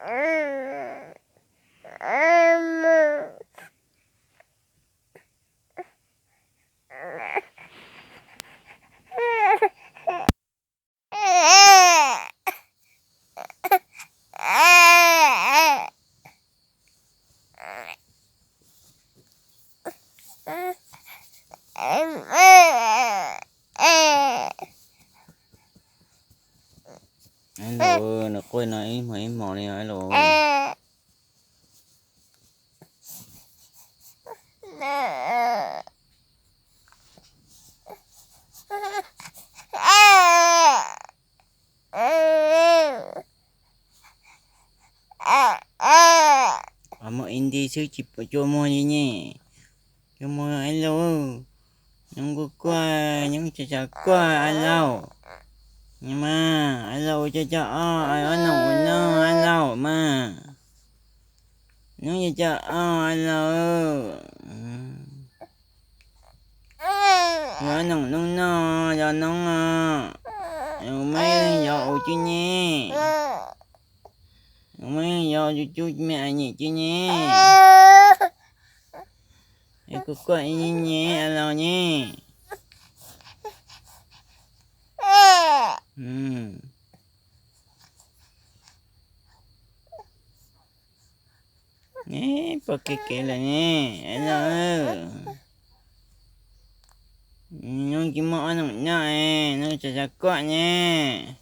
Ab los, nws quaj no ib hmos ib hmos li os ab los. Muaj ib nti xwb tsis pom cua muag li ne. Cua muag ab los. Nyob kuj kuaj, nyob tsav tsav kuaj ab los. Mas ab los ua cov cov ob, ob noom ua no ab los mas. Nyob cov cov ob ab los. Yog ob noom noob no, yog noob os. Muaj ib leeg yov ua cwb nyeb. Muaj ib leeg yov ua cub cub me nyem cwb nyeb. Es kuj kuaj ib nyeb nyeb ab los nyeb. Neb pom kev kev lawm ne, ab los. Nyob tsis muaj ob noom nyob, nyob tsav tsav kuaj nyeb.